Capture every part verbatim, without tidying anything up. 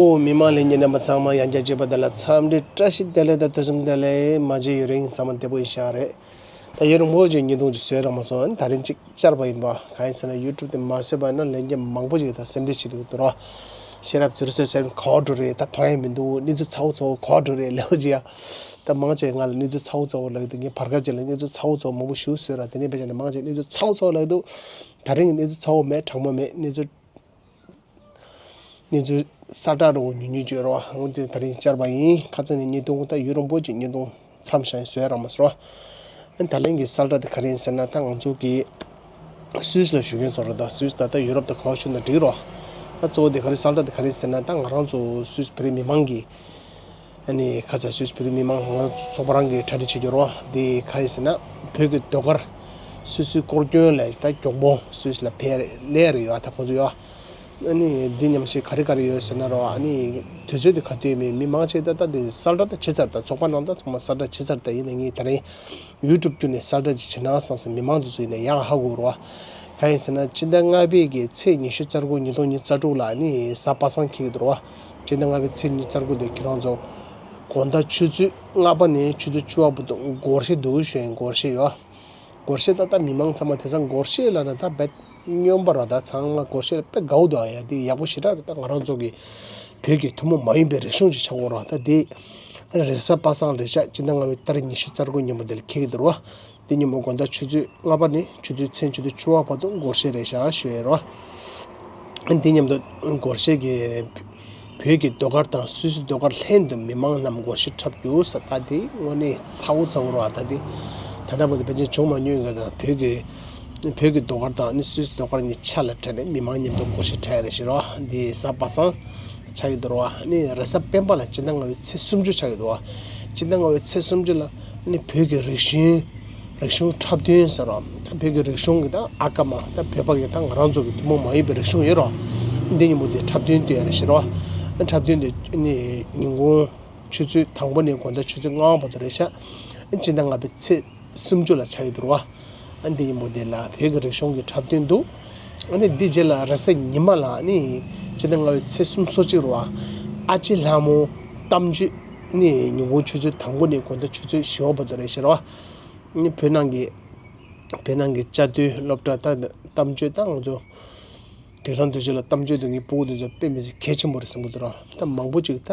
ཨོ། མི་མང་ལྷན་རྒྱས་རྣམ་པ་ཚང་མ་ཡང་བསྐྱར་མཇལ་བ་དེ་ལ་འཚམས་འདྲི་བཀྲ་ཤིས་བདེ་ལེགས་དང་ཐུགས་སེམས་བདེ་ལེགས། མ་མཇལ་ཡུན་རིང་། ཚང་མ་བདེ་པོ་ཡིན་ཤག་རེད། ད་ཡུན་རིང་པོ་ཅིག་བརྙན་ཐུང་ཅིག་བཟོས་རག་མ་སོང་། ཨ་ནི་ད་རིང་ཅིག་བཅར་བ་ཡིན་པ། གང་ཡིན་ཟེར་ན་ཡུ་ཊུབ་དེ་མ་བཟོས་པ་ཡིན་ན་ལྷན་རྒྱས་མང་པོ་ཅིག་ད་སེམས་ཁྲལ་བྱེད་ཀྱི་འདུག་ར། ཤེས་རབ་ཟེར་ཟེར་ཟེར་ག་པར་འགྲོ་རེད། ད་མཐོང་ཡ་མི་འདུག་གནས་ཚུལ་ཚ་བོ་ཚ་བོ་ག་པར་འགྲོ་རེད་ལབ་ཀྱི་ཡ། ད་མང་ཆེ་ང་ལ་གནས་ཚུལ་ཚ་བོ་ཚ་བོ་ལབ་ཀྱི་འདུག་ངས་བར་སྐབས་ཅིག་ལ་གནས་ཚུལ་ཚ་བོ་ཚ་བོ་མང་པོ་ཞིག་བཟོས་ར། དེ་ནས་ཕལ་ཆེར་ནས་མང་ཆེ་གནས་ཚུལ་ཚ་བོ་ཚ་བོ་ལབ་ཀྱི་འདུག་ད་རིང་གི་གནས་ཚུལ་ཚ་བོ་མེད། གྲང་མོ་མེད། གནས་ཚུལ་གནས་ཚུལ་གསལ་བསྒྲགས་འདྲ་བོ་ཉུང་ཉུང་བརྗོད་རོགས། འོ་དེ་ད་རིང་བཅར་བ་ཡིན། ཁ་སང་ནས་བརྙན་ཐུང་ད་ཡུན་རིང་པོ་ཅིག་བརྙན་ཐུང་མཚམས་བཞག་བཟོས་རག་མ་སོང་། ཨ་ནི་ད་ལན་གྱི་གསལ་བསྒྲགས་དེ་ག་རེ་ཡིན་ཟེར་ན། ད་ང་ཚོ་གི་སུད་སི་ལ་བཞུགས་མཁན་ཚོ་རེད། ད་སུད་སི་ད་ལྟ་ཡུ་རོབ་དང་ག་པར་བཞུགས་ན་འགྲིག་རོགས། ད་གཙོ་བོ་དེ་ག་རེ་གསལ་བསྒྲགས་དེ་ག་རེ་ཡིན་ཟེར་ན། ད་ང་རང་ཚོ་སུད་སི་བོད་རིགས་མི་མང་གི་ཨ་ནི་ཁ་ཚ་སུད་སི་བོད་རིགས་མི་མང་ང་ཚོགས་པ་རང་གིས་གྲ་སྒྲིག་བྱེད་རྒྱུ་རོགས། དེ་ག་རེ་ཟེར་ན། བོད་ཀྱི་ཟློས་གར་སུད་སི་སྐོར་སྐྱོད་ལ་ད་མགྱོགས་པོ་སུད་སི་ལ་ཕེབས་རེད། སླེབས་རེད་ཡོད། ད་ཁོང་ཚོ་ཡོད། ཨ་ནི་འདི་མཉམ་ཞིག་ག་རེ་ག་རེ་ཡོད་ཟེར་ན་རོ། ཨ་ནི་དུས་ཚོད་དེ་ག་དུས་མེད། མི་མང་ཆེ་ད་ལྟ་དེ་གསལ་བསྒྲགས་ད་བྱེད་ཚར། ད་ཚོགས་པ་ནང་ད་ཚང་མ་གསལ་བསྒྲགས་བྱེད་ཚར། ད་ཡིན་ན་ངས་ད་རིང་ཡུ་ཊུབ་བརྒྱུད་ནས་གསལ་བསྒྲགས་ཅིག་བྱེད་ན་བསམ་སོང་། མི་མང་དེ་ཚོ་ཡིན་ན་ཡག་ཧ་གོ་རོ། གང་ཡིན་ཟེར་ན་སྤྱི་ཟླ་ལྔ་པའི་གི་ཚེས་ཉི་ཤུ་རྩ་དགུ་ཉིས་སྟོང་ཉི་ཤུ་རྩ་དྲུག་ལ་ནི་གཟའ་པ་སངས་འཁེལ་གྱི་འདུག་རོ། སྤྱི་ཟླ་ལྔ་པའི་ཚེས་ཉི་ཤུ་རྩ་དགུ་དེ་ཁྱེད་རང་ཚོ་དགོང་དག་ཆུ་ཚོད་ལྔ་པ་ནས་ཆུ་ཚོད་བཅུ་པ་བར་དུ་སྒོར་གཞས་འདུག་ཞུ་ཡིན། སྒོར་གཞས་ཡོད། སྒོར་གཞས་ད་ལྟ་མི་མང་ཚང་མ་དེང་སང་སྒོར་གཞས་ལབ་ན་ད་དཔེ་སྨྱོན་པ་ར། ད་ཚང་མ་སྒོར་གཞས་ལ་དཔེ་དགའ་བོ་འདུག་ཨ། ཡ་དེ་ཡག་པོ་ཞེ་དྲག་རེད། ད་ང་རང་ཚོ་གི་བོད་ཀྱི་ཐུན་མོང་མ་ཡིན་པའི་རིག་གཞུང་ཅིག་ཆགས་ཡོད་ར། ད་དེ་རེས་གཟའ་པ་སངས་རེད་ཤག་སྤྱི་ཟླ་ལྔ་པའི་ཏ་རིག་ཉི་ཤུ་རྩ་དགུ་ཉིན་མོ་དེ་ལ་འཁེལ་གྱི་འདུག་ར། དེ་ཉིན་མོ་དགོང་དག་ཆུ་ཚོད་ལྔ་པ་ནས་ཆུ་ཚོད་མཚན་ཆུ་ཚོད་བཅུ་པ་བར་དུ་སྒོར་གཞས་རེད་ཤག་ཞུ་ཡིན་ར། དེ་མཉམ་དུ་སྒོར་གཞས་ཀྱི་བོད་ཀྱི་ཟློས་གར་དང་སུད་སི་ཟློས་གར་ལྷན་དུ་མི་མང་རྣམས་སྒོར་གཞས་འཁྲབ་རྒྱུ་ཟེར། ད་དེ་དངོས་གནས་ཚ་བོ་ཚ་བོ་རེད་བ། ད་དེ་ད་ལྟ་བར་དུ་ཕལ་ཆེར་བྱུང་མ་མྱོང་ཡོད། ད་བོད་ཀྱི་བོད་ཀྱི་ཟློས་གར་དང་ནི་སུད་སི་ཟློས་གར་གཉིས་ཆ་ལ་དྲངས་ནས་མི་མང་མཉམ་དུ་སྒོར་གཞས་འཁྲབ་ཡ་རེད་ཤག་ར། འདི་གཟའ་པ་སངས་ཆགས་ཀྱི་འདུག་ར་བ། ནི་རེས་གཟའ་སྤེན་པ་ལ་སྤྱི་ཟླ་ལྔ་པའི་ཚེས་སུམ་ཅུ་ཆགས་ཀྱི་འདུག་བ། སྤྱི་ཟླ་ལྔ་པའི་ཚེས་སུམ་ཅུ་ལ་ནི་བོད་ཀྱི་རིག་གཞུང་རིག་གཞུང་འཁྲབ་སྟོན་ཟེར་རོ། ད་བོད་ཀྱི་རིག་གཞུང་གི་ད་ཨ་ཀ་མ་ད་བོད་པ་གི་ད་ང་རང་ཚོ་གི་ཐུན་མོང་མ་ཡིན་པའི་རིག་གཞུང་ཡོད་རོ། འདི་ཉིན་མོ་དེ་འཁྲབ་སྟོན་སྟོན་ཡ་རེད་ཤག་ར་བ། འཁྲབ་སྟོན་དེ་ནི་ཉིན་གུང་ཆུ་ཚོད་དང་པོ་ནས་དགོང་དག་ཆུ་ཚོད་ལྔ་པ་བར་དུ་རེད་ཤག་སྤྱི་ཟླ་ལྔ་པའི་ཚེས་སུམ་ཅུ་ལ་ཆགས་ཀྱི་འདུག་ར་བ། ཨ་འདི་ཉིན་མོ་དེ་ལ་བོད་ཀྱི་རིག་གཞུང་གི་འཁྲབ་སྟོན་འདུག་ཨ་ནི་འདི་རྗེས་ལ་རེས་གཟའ་ཉི་མ་ལ་ནི་སྤྱི་ཟླ་ལྔ་པའི་ཚེས་སུམ་ཅུ་སོ་གཅིག་རེད་བ། ཨ་ལྕེ་ལྷ་མོ་གཏམ་བརྗོད་ནི་ཉིན་གུང་ཆུ་ཚོད་དང་པོ་ནས་དགོང་དག་ཆུ་ཚོད་བཞི་པ་བར་དུ་རེད་ཤག་ར་བ། ནི་བོད་ནང་གི་བོད་ནང་གི་བཅའ་སྡོད་སློབ་གྲྭ་ད་གཏམ་བརྗོད་ད་ང་ཚོ་དེང་སང་དུས་ཚོད་ལ་གཏམ་བརྗོད་དེ་ངའི་སྤུ་གུ་དེ་ཚོ་དཔེ་མི་སྲིད་གལ་ཆེན་པོ་རེད་བསམ་གྱི་འདུག་ར། ད་མང་པོ་ཅིག་ད་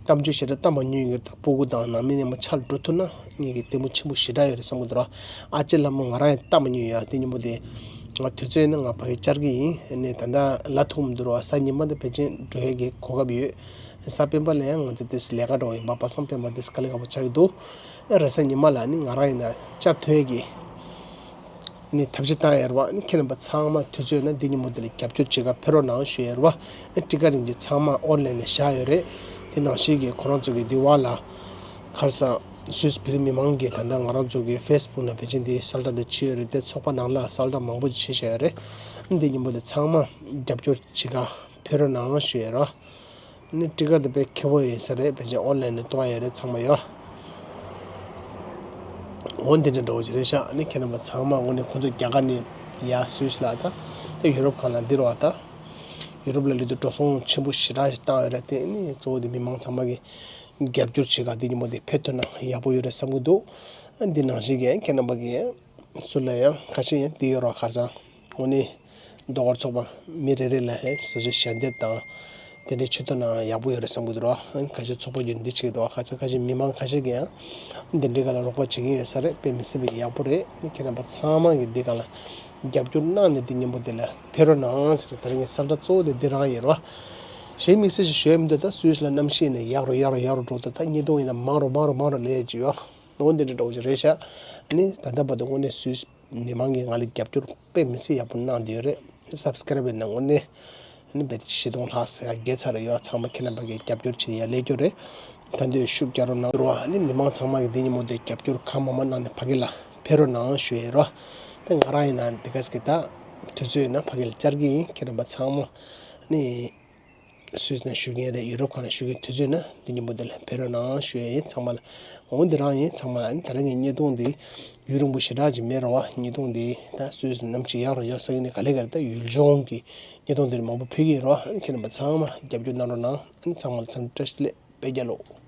གཏམ་བརྗོད་ཞེ་དྲག་བཏང་མ་མྱོང་ཡོད་ཀྱི་རེད། ད་སྤུ་གུ་དང་ནང་མི་མཉམ་པོ་ཆ་ལ་འགྲོ་ཐུབ་ན་ངེད་ཀྱི་ལྟད་མོ་ཆེན་པོ་ཞེ་དྲག་ཡོད་རེད་བསམ་གྱི་འདུག་ར། ཨ་ལྕེ་ལྷ་མོ་ང་རང་ཡང་བལྟ་མ་མྱོང་ཡ། དེ་ཉིན་མོ་དེ་ང་དུས་ཚོད་ཡིན་ན་ང་ཕ་གི་བཅར་གྱི་ཡིན། ནས་ད་ལྟ་ལ་ཐུག་མི་འདུག་ར། གཟའ་ཉི་མ་དེ་ཕལ་ཆེར་འགྲོ་ཡས་ཀྱི་གོ་སྐབས་ཡོད། གཟའ་སྤེན་པ་ལ་ཡང་ང་ཚོ་དེ་ལས་ཀ་འགྲོ་ཡིན་པ། པ་སངས་སྤེན་པ་དེ་དཀའ་ལས་ཁག་པོ་ཆགས་ཀྱི་འདུག་རེས་གཟའ་ཉི་མ་ལ་ནི་ང་རང་ཡིན་ན་བཅར་ཐུབ་ཡས་ཀྱི་ནི་ཐབས་ཤེས་བཏང་ཡ་རེད་བ། ནི་ཁྱེད་རྣམ་པ་ཚང་མ་དུས་ཚོད་ཡོད་ན་འདི་ཉིན་མོ་འདི་ལ་རྒྱབ་སྐྱོར་བྱེད་ག་ཕེབས་རོགས་གནང་ཞུ་ཡ་རེད་བ། ཨ་ཊི་ཀ་རིན་གྱི་ཚང་མ་ཨོན་ལན་ལ་བཞག་ཡོད་རེད། དེ་ནང་བཞིན་གྱི་ཁོ་རང་ཚོ་གི་འདི་བ་ལ་ཁར་སང་སུད་སི་བོད་རིགས་མི་མང་གིས་ད་ལྟ་ང་རང་ཚོ་གི་ཕེ་སི་བུག་ནང་ཕལ་ཆེར་འདི་གསལ་བསྒྲགས་འདི་བྱས་ཡོད་རེད་དེ། ཚོགས་པ་ནང་ལ་གསལ་བསྒྲགས་མང་པོ་ཅིག་བྱས་བཞག་ཡོད་རེད། ཨ་འདི་ཉིན་མོ་འདི་ཚང་མ་རྒྱབ་སྐྱོར་བྱེད་ག་ཕེབས་རོགས་གནང་ཞུ་ཡ་རེད་བ། ནི་ཊི་ཀེ་ཊི་དེ་དཔེ་ཁེ་པོ་ཡིན་ས་རེད། ཕལ་ཆེར་ཨོན་ལན་ནས་གཏོང་ཡ་རེད་ཚང་མ་ཡོད། འོ་འདི་འདྲ་འདྲ་བོ་ཞིག་རེད་ཤག་ནི་ཁྱེད་རྣམ་པ་ཚང་མ་དངོས་གནས་ཁོང་ཚོ་རྒྱ་གར་ནས་ཡ་སུད་སི་ལ་ད་ད་ཡུ་རོབ་ཁག་ལ་འདིར་བ་ད་ཡུ་རོབ་ལ་སླེབས་དུས་འགྲོ་སོང་ཆེན་པོ་ཞེ་དྲག་ཞིག་བཏང་ཡོད་རེད། དེ་ནི་གཙོ་བོ་དེ་མི་མང་ཚང་མ་གི་རྒྱབ་སྐྱོར་བྱེད་ག་འདི་ཉིན་མོ་དེ་ཕེབས་ཐུབ་ན་ཡག་པོ་ཡོད་རེད་བསམ་གི་འདུག་འདི་ནང་བཞིན་གྱི་ཁྱེད་རྣམ་པ་གི་སུ་ལ་ཡང་ཁ་ཤས་ཡང་དེ་ཡོད་རོགས། ཁ་སང་དངོས་གནས་ཟློས་གར་ཚོགས་པ་མི་རེ་རེ་ལ་ཧེ་བཟོ་བཅོས་ཞལ་འདེབས་དང་དེ་འདྲའི་ཆུ་ཐོག་ནང་ཡག་པོ་ཡོད་རེད་བསམ་གི་འདུག་རོགས། ཁ་ཤས་ཚོགས་པ་བརྒྱུད་འདི་བྱེད་ཀྱི་འདུག་ཁ་ཤས་ཁ་ཤས་མི་མང་ཁ་ཤས་ཀྱིས་ཡང་འདི་འདྲའི་སྒང་ལ་རོགས་པ་བྱེད་ཀྱི་ཡོད་ས་རེད། དཔེ་མི་སྲིད་པའི་ཡག་པོ་རེད། ཁྱེད་རྣམ་པ་ཚང་མ་གིས་འདི་སྒང་ལ་རྒྱབ་སྐྱོར་གནང་ནས་འདི་ཉིན་མོ་འདི་ལ་ཕེབས་རོགས་གནང་ཟེར། ད་རིང་གི་གསལ་བསྒྲགས་གཙོ་བོ་དེ་འདི་རང་ཡིན་རོགས། གཞན་དམིགས་བསལ་ཞིག་ཞུ་ཡ་མི་འདུག་ད་སུད་སི་ལ་གནམ་གཤིས་ནི་ཡག་རུ་ཡག་རུ་ཡག་རུ་འགྲོ་འདུག་ད་བརྙན་ཐུང་ཡིན་ན་མང་རུ་མང་རུ་མང་རུ་ལས་ཀྱི་ཡོད། འོ་འདི་འདྲ་འདྲ་བོ་ཞིག་རེད་ཤག་ནི་ད་ལྟ་བར་དུ་དངོས་གནས་སུད་སི་མི་མང་གིས་ང་ལ་རྒྱབ་སྐྱོར་དཔེ་མི་སྲིད་ཡག་པོ་གནང་བསྡད་ཡོད་རེད། སབ་སི་ཀེ་རེབ་ཡིན་ན་དངོས་གནས་ནི་བརྒྱ་ཆ་བཞི་སྟོང་ལྷག་ཟེར་ཡ་བརྒལ་ཚར་རེད་ཡོད། ཚང་མ་ཁྱེད་རྣམ་པ་གིས་རྒྱབ་སྐྱོར་བྱེད་ཡ་ལས་སྐྱོར་རེད། ད་འདི་ཤུགས་རྒྱག་རོགས་གནང་རོགས། ནི་མི་མང་ཚང་མ་གིས་འདི་ཉིན་མོ་འདི་རྒྱབ་སྐྱོར་གང་མང་མང་གནང་ནས་ཕ་གི་ལ་ཕེབས་རོགས་གནང་ཞུ་ཡ་རོགས། ད་ང་རང་ཡིན་ན་འདི་ག་ཟེར་གི་ད་དུས་ཚོད་ཡོད་ན་ཕ་གི་ལ་བཅར་གི་ཡིན། ཁྱེད་རྣམ་པ་ཚང་མ་ནི། སུད་སི་ནང་བཞུགས་མཁན་རེད། ཡུ་རོབ་ཁག་ནང་བཞུགས་མཁན་དུས་ཚོད་ན་འདི་ཉིན་མོ་འདི་ལ་ཕེབས་རོགས་གནང་ཞུ་ཡ་ཡིན། ཚང་མ་ལ་འོ་འདི་རང་ཡིན། ཚང་མ་ལ་ཨ་ནི་ད་རང་གི་བརྙན་ཐུང་འདི་ཡུན་རིང་པོ་ཞེ་དྲག་ཅིག་མེད་རེད་བ། བརྙན་ཐུང་འདི་ད་སུད་སི་ནང་ཅིག་ཡག་རུ་ཡོད་ས་ཡིན་ནི་ག་ལེ་ག་ལེ། ད་ཡུལ་ལྗོངས་ཀྱི་བརྙན་ཐུང་འདི་མང་པོ་ཕུལ་གྱི་ཡིན་རེད་བ། ཨ་ནི་ཁྱེད་རྣམ་པ་ཚང་མ་རྒྱབ་སྐྱོར་གནང་རོགས་གནང་། ཨ་ནི་ཚང་མ་ལ་འཚམས་འདྲི་བཀྲ་ཤིས་བདེ་ལེགས། དཔེ་རྒྱལ་ལོ།